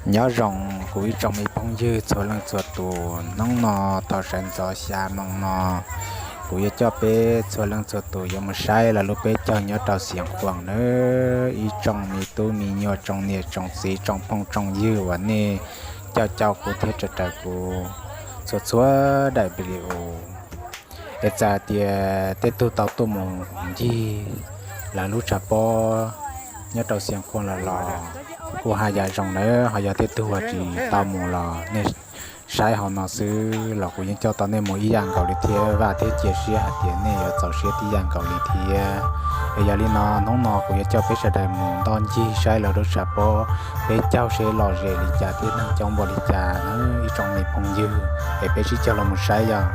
Nyob zoo kuv ib tsoom me phooj ywg txhua leej txhua tus, hnub no thaum sawv ntxov xya moo no, kuv yuav coj peb txhua leej txhua tus yuav mus saib lawv lub peb caug nyob rau Xiav Khuam nawb. Ib tsoom me tub me nyuam, tsoom niam tsoom txiv, tsoom phooj tsoom ywg uas nej caum caum kuv thiab raws raws kuv txhua txhua daim video, es txawm tias tej tug tau tuaj mus ncig lawv lub tshav pob nyob rau Xiav Khuam lawm los kuj haj yam zoo nawb. Ho yog tej tug uas tsis tau mus los nej saib hauv no xwb los kuv yeej coj tau nej mus ib yam nkaus li thiab. Vam thiab cia siab hais tias nej yuav txaus siab tib yam nkaus li thiab. Es yog li no hnub no kuv yuav coj peb sawv daws mus ntoj ncig saib lawv lub tshav pob peb caug seb lom zem li cas thiab neeg coob npaum li cas nawb ib tsoom me phooj ywg. Es peb sib caug los mus saib yog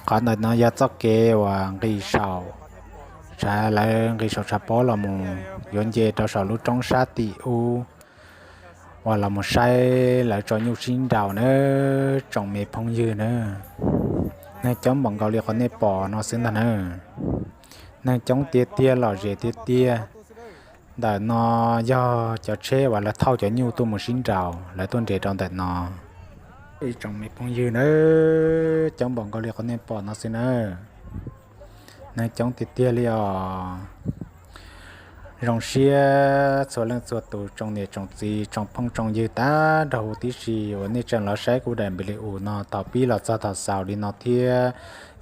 Qhov ntawm no yog txoj kev uas nqis saum, lawv nqis saum tshav pob los mus yuav nce rau saum lub roob sab tim ub uas los mus saib lawv tso nyuj sib nraus na, tsoom me phooj ywg na. Neeg coob npaum nkaus li qhov nej pom no xwb ntag na. Neeg coob tiag tiag, lom zem tiag tiag. Ntawm no yog cov tsheb uas lawv thauj cov nyuj tuaj mus sib nraus, lawv tuaj nres rau ntawm no. Ib tsoom me phooj ywg na, coob npaum nkaus li qhov nej pom no xwb na. Neeg coob tiag tiag li os. Zoo siab txhua leej txhua tus, tsoom niam tsoom txiv, tsoom phooj tsoom ywg tag nrho huv tib si uas nej tseem los saib kuv daim npis li us no thaum pib los txog thaum xaus li no thiab.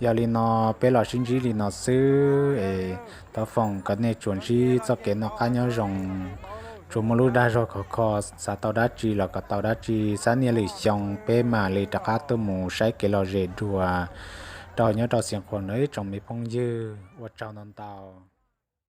Yog li no, peb los sib ntsib li no xwb es thov foom kom nej tsuas ntsib txoj kev noj qab nyob zoo, tsuas muaj lub dag zog khov kho, xav tau dab tsi los kom tau dab tsi, xav niaj lwm xyoo peb mam li rov qab tuaj mus saib kev lom zem dua rau nyob rau Xiav Khuam na ib tsoom me phooj ywg, ua tsaug ntau ntau.